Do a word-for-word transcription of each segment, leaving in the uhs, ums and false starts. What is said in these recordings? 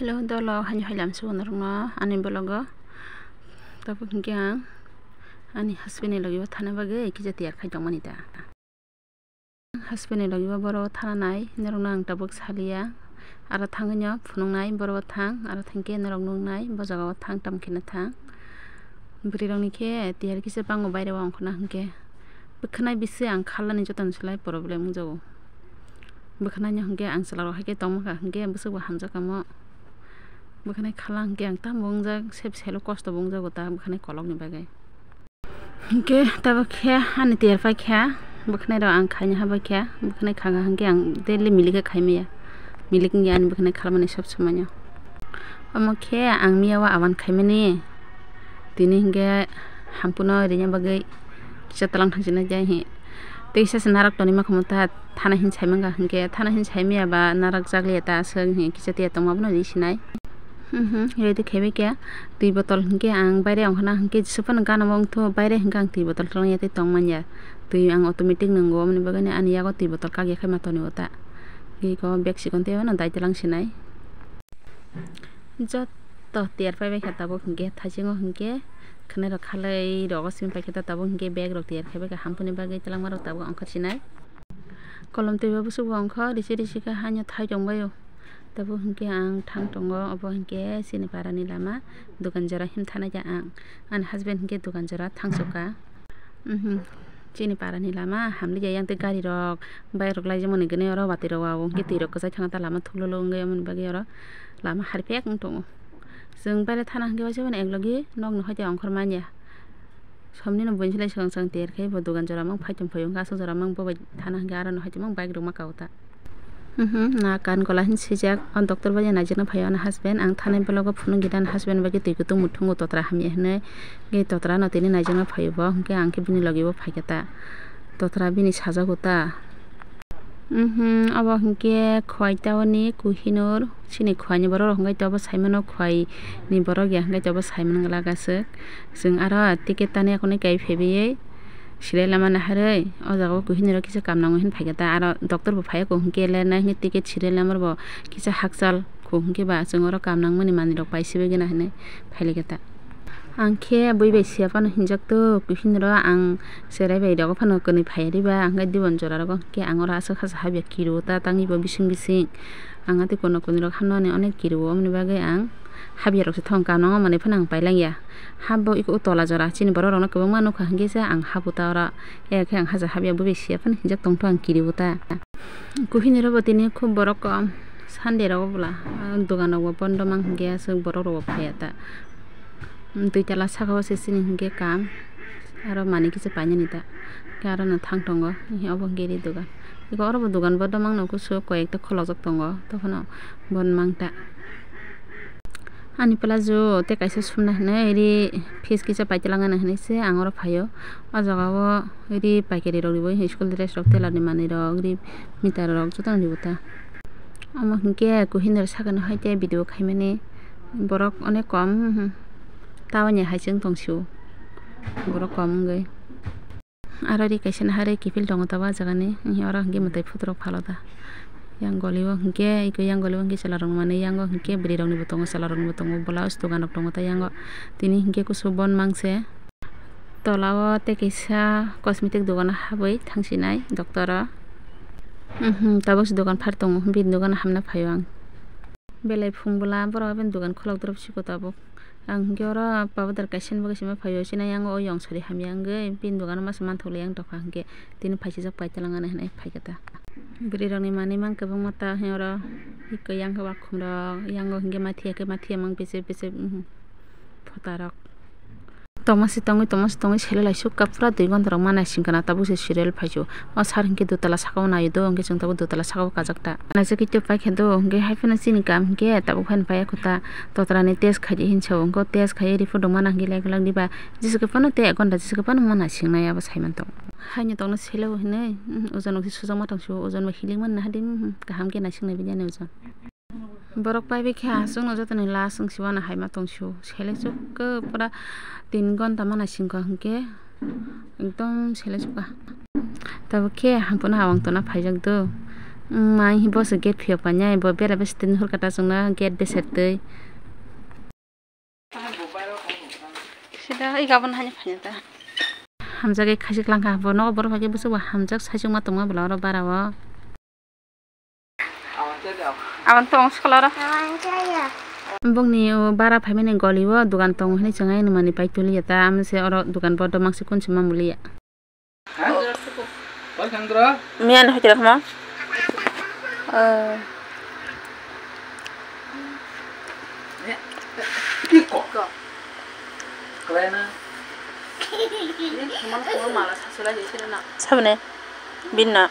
Hello dolo, haino hailam sugo norokno ani vlog o. Tabuk hinkhe ang ani husband ni logi o thana bagwi kisa tiyar khai tongmani ta. Husband ni logi o borok o thana nai norokno ang tabuk saliya. Aro thangwi no phunuknai borok o thang, aro thangkhe norok nuknai bo jaga o thang, tamo khe no thang. Bwrwi rokni khe tiyar kisa bango baire o ongkhorna hinkhe bwkhanai bisi ang khalani jotono se lai problem wngjago. Bwkhanai no hinkhe ang chwla rok hai khe tongma kha hinkhe bwswk bo hamjakamo. Bwkhanai khala hinkhe ang tamo wngjak, sep selo kosto bo wngjago ta bwkhanai kolokni bagwi. Hinkhe tabuk khe ani tiyar pai kha, bwkhanai rok ang khaina ha bai kha, bwkhanai kha kha hinkhe ang daily milik khe khai maya, milik wngya ani bwkhanai khalmani sob somoi no. Omo khe ang miya o aban khaimani, tini hinkhe hampuno rina bagwi kisa tlang thangsinai jai hi. Tei kisa se narak tonwi mankha ta thana hin sai mankha hinkhe, thana hin sai maya ba narak jak liya ta aswk hi kisa tiya tongma bono ri sinai. Mhm, ready khaibai khe twi botol hinkhe ang baire ongkhorna hinkhe jesa phano gana o wngtho, baire hinkhe ang twi botol tongya tei tongmanya. Twi ang automatic nwngo, aboni bagwi ani yago twi botol kak ya khai ma tonwi o ta. Iko bag sikon tei ano dai tlang sinai. Joto tiyar paibai kha tabuk hinkhe thaisingo hinkhe khwnai rok khalai rogo simi paikhe ta tabuk hinkhe bag rok tiyar khaibai kha hampuni bagwi twlangma rok tabuk ongkhor sinai. Kolom twibo bwswk bo ongkha risi risi khe haino thai tongbaio. Tabuk hinkhe ang thang tongo, obo hinkhe chini parani lama, dogan jora him thanai kha ang. Ani husband hinkhe dogan jora thangsukkha. Mhm. Chini parani lama hamlikya, yang tei gari rok, bike rok laijakmani gwnwi oro watwi rok o, hinkhe twi rok kwchai thangkha ta lama thuklolo wngwi, aboni bagwi oro lama harpek wng tongo. Chwng baire thana hinkhe waisa mano eklogi nokni hoite ongkhor manya. Somni no buini silai swkang swkang tiyar khai bo dogan jora mang phai tong phaio, aswk jora mang bo bai thana hinkhe aro no hai tongmang bike rok ma kao ta. Mhm, na kan gola hin swijak, o doctor bai naijak na phaio ani husband, ang thanai vlog o phunuk gita ani husband bai khe twi kutung muthungo totra hamya hinwi, hinkhe totra no tini naijak na phaio bo, hinkhe ang khe bini logi bo phaikha ta, totra bini sajago ta. Mhm, obo hinkhe Khowai town ni Kohinoor, chini Khowai ni borok rok hinkhe obo saimano, Khowai ni borok ya hinkhe obo saiman glak aswk. Chwng aro ticket tani akonwi kai phaibai, serial lama naharwi o jaga o Kohinoor o kisa kam nango hinwi phaikha ta, aro doctor bo phaiya kho hinkhe lernai hinwi ticket serial number bo kisa hakchal kho hinkhe ba chwng oro kam nangmani manwi rok paisibagwi na hinwi phailaikha ta. Ang khe bui bai siya phano hinjak tok, Kohinoor o ang cherai bai rogo phano kwnwi phaiya diba, ang khe dibon jora rogo hinkhe ang oro aswk hasa habya kirio ta tangwi bo bising bising. Ang atwi kono kwnwi rok hamnani onek kirio, omoni bagwi ang habya rok se thong kam nango manwi phano ang pailangya. Habo iko o tola jora chini borok rokno kwbangma nukha hinkhe se ang habo ta oro, ero khe ang hasa habya bui bai siya phano hinjak tongtho ang kirio ta. Kohinoor o bo tini khub borok kom, Sunday rogo bwla, ah, dogan rok bo bondo mang hinkhe aswk borok rok bo phaiya ta. Dui tala saka o se chini hinkhe kam, aro manwi kisa painani ta, hinkhe aro no thang tongo, obo hinkhe ri dogan, eko oro bo dogan bondo mang no kusu koi ekta kholojak tongo, tokhono bon mang ta. Ani pelajo tei kaisa sumna hinwi ri fees kisa paitwlangna na hinwi se ang oro phaio. O jaga o ri paikari rok riwi school dress rok, tailor ni manwi rok, ri meter rok jotono riwi ta. Omo hinkhe Kohinoor sakani hai tei video khaimani borok onek kom, hmm, hmm. Taboni hai se wng tong sio borok kom wngwi. Aro ri kaisa naharwi kiphil tongo tabuk ah jagani, oro hinkhe mwtai photo rok phalo ta. Yang goli o hinkhe, eko yang goli o hinkhe chwla rok manwi, yango hinkhe bwrwi rok ni bo tongo, chwla rok ni bo tongo, blouse dogan rok tongo ta yango. Tini hinkhe kusu bon mang se tola o tei kaisa cosmetic dogan o habwi thang sinai doctor o. Mhm, tabuk se dogan phar tongo, bini dogan o hamna phaio ang. Belai phung bwla borok bini dogan kholok drop siko tabuk. Ang hinkhe oro powder kaisa ni bagwi sima phaio, chini yango o yong sari hamya wngwi bini dogano masa manthok le yang tongkha hinkhe tini phaisijak paitwlangani hinwi phaikha ta. Bwrwi rokni manwi mang kwbangma ta oro, eko yang khe wakhum rok, yango hinkhe mathiya khe mathiya mang bese bese, mhm, photarok. Tongma se tongwi, tongma se tongwi selai laisuk kha, pura dui ghonta rok ma naising khna tabuk se serial phaisu. O sir hinkhe dutala saka o naio do, hinkhe chwng tabuk dutala saka o kajak ta. Naisik khe tei paikha do, hinkhe hai phano chini kam hinkhe tabuk phano paiya kho ta. Totra ni test khai di hinwi sao, hinkhe test khai report rok mana hinkhe laikolak diba. Jesa khe phano tei ek ghonta jesa khe phano ma naising nai abo sai man tongo. Haino tongno selai o hinwi, hmm, oja nokse sujak ma tong sio, oja no healing man naha di, hmm, kaham khe naising nai bini ani oja. Borok paibai khe aswkno jotoni last wng si uanw hai ma tong sio. Selai chukhe pura tin ghonta ma naising kha hinkhe ekdom selai chukha. Tabuk khe hampuna awang tona phaijak do. Mai hi bo se gate phiyok painai, bo bera besi tini hor kata chwngno gate beser twi. Sida i gabon hani phanya ta. Hamjak e khaisik langkha bo nogo borok hai khe bwswk bo hamjak saichung ma tongma bwla oro bara o. Abang tong sekolah oro. Bongni o bara phaimani goli o dogan tongo hinwi chwng ai nw mani pai tuli ya ta, amo se oro dogan bodo mangsi kun se ma muliya. Miyan hotel khama. Eh. Sabne. Binna.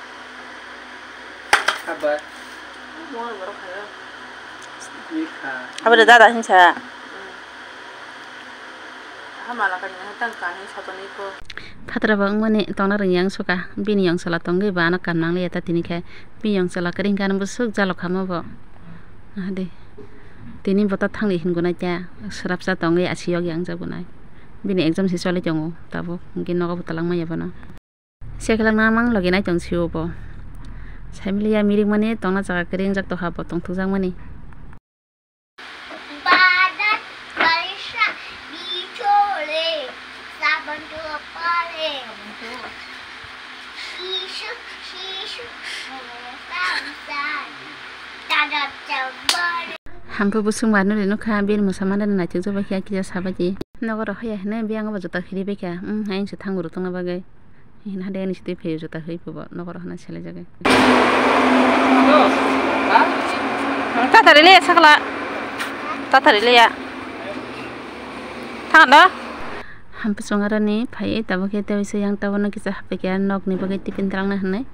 Abo de dada hinsa. Phatrabo wngmani tongna rwngya wngsuka, bini yong chwla tongwi bo ano kam nangliya ta tini khe, bini yong chwla kwrwi hwnkhe ano bwswk jalo kha omo bo. Ahadi tini bo ta thangwi hingunai ta swrapsa tongwi asiyokya wngjagunai, bini exam se choli tongo tabuk, hwnkhe nogo bo twlangmanya bono. Sekelak na mang logi nai tong sio bo. Saimiliya mirik mani tongna jaga kwrwi wngjak tokha bo tongthokjak mani. Hampui busung bai nw ri nw kha, bini mwsa manda nw naithok jaba khe kisa sabai di. Nogo rw haya hwnwi biyang bo jota khiri bai kha, hmm, hayung se thango rw tongna bagwi. Hina hade ani sitwi phaio jota hwi phubo nogo rohorna selai jagwi. Tathari le sakla. Tathari le ya. Thang da. Hampusung aroni phai tabuk khe tei se yang tabuk no kisa hapikya nokni bagwi tiffin twlangna hwnwi.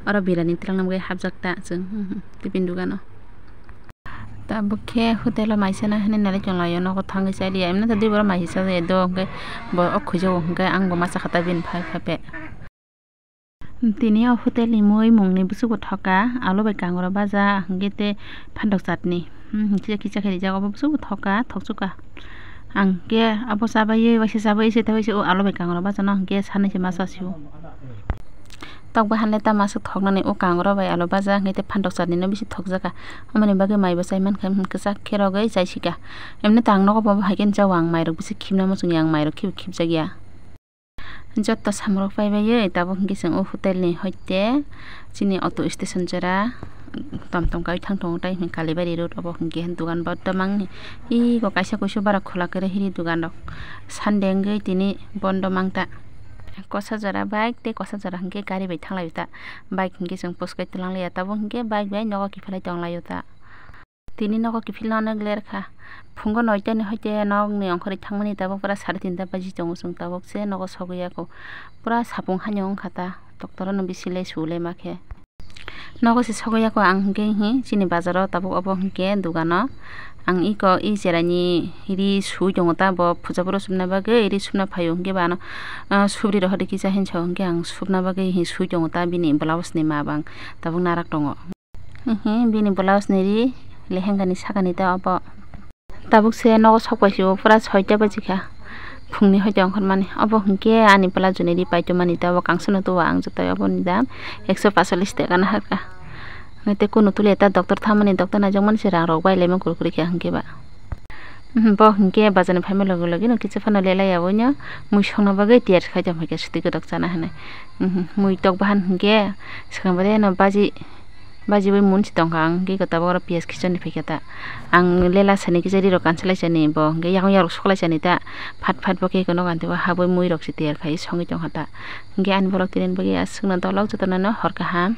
Oro birani twlangna bagwi hapjak ta chwng, hmm, hmm, tiffin dugano. Tabuk khe hotel o mai sana hinwi nai tonglaio, nogo thangwi chaliya. Emno to dui borok mai sasa do, hwnkhe bo o khwijago, hwnkhe ang bo ma chakha ta bini phai phai phe. Tini o hotel ni mui mungni bwswk bo thoka, alu bai kangrok baja, hwnkhe tei phantok chatni. Hmm, kisa kisa khe rijak, obo bwswk bo thoka, thoksuka. Ang khe abo chabaiwi waisa chabaiwi se tei waisa o alu bai kangrok baja no hwnkhe sanwi se ma chasio. Tok bahan le ta masa thoknani o kangrok bai alu baja hwnkhe tei phantok chatni no bisi thokjaka. Amoni bagwi mai bo chai mankha, hmm, kwchak khe rogwi chaisika. Emni ta ang nogo bo hai khe jao ang mairok bisi khibna muchungya, ang mairok khibi khibjakya. Joto samrok paibaiwi tabuk hwnkhe chwng o hotel ni hoite chini auto station jora tom tom kai thang tongo tei hwnkhe Kalibari road obo hwnkhe dogan boddo mangni ego kaisa kuisu bara khula kwrwi hiri dogan rok Sunday wngwi tini bondo mangta. Kosa jora bike tei kosa jora hwnkhe gari bai thanglaio ta. Bike hwnkhe chwng pwskai twlangliya, tabuk hwnkhe bike bai nogo kiphilai tonglaio ta. Tini nogo kiphilna nokler kha. Phungo noita ni hoite nokni ongkhorwi thangmani tabuk pura sare tinta baji tongo chwng, tabuk se nogo sogwi yako. Pura sapung haino wngkha ta, doctor no bisi le su le ma khe. Nogo se sogwi yako ang hwnkhe hi chini bazaro tabuk obo hwnkhe dogano. Ang iko i cheraini ri sui tongo ta, bo puja boro sumna bagwi ri sumna phaio hwnkhe ba ano, ah, subri rok hwnkhe kisa hinsa hwnkhe ang subna bagwi hi sui tongo ta, bini blouse ni mabang tabuk narak tongo. Hihi bini blouse ni ri lehengani sakani ta obo. Tabuk se nogo sok pai sio pura soita baji kha phungni hoite ongkhormani. Obo hwnkhe ani pelajo ni ri paito mani ta obo kangsa no tuwa ang joto obo ni dam ekso pasolis taka na hakha. Hwnkhe tei kunu tuli ta doctor thamani doctor naijakmani se rang rok bai laima kwrwi kwrwi kha hwnkhe ba. Mhm, bo hwnkhe bazar ni phaima logi logi no kisa phano lelai ya boino mui songna bagwi tiyar khai tong phaikha swtwi kwdwk chana hinwi. Mhm, mui tok bahan hwnkhe swkang bai no baji, baji bai mun si tongkha ang hwnkhe tabuk oro piyaj khichani phaikha ta. Ang lela sani kisa ri rok kansalai sani bo hwnkhe yakung yarok suklai sani ta phat phat bo khe eko nogo ani tei habwi mui rok se tiyar khai songwi tongkha ta. Hwnkhe ani borok tini bagwi aswkno dolok jotono no hor kaham.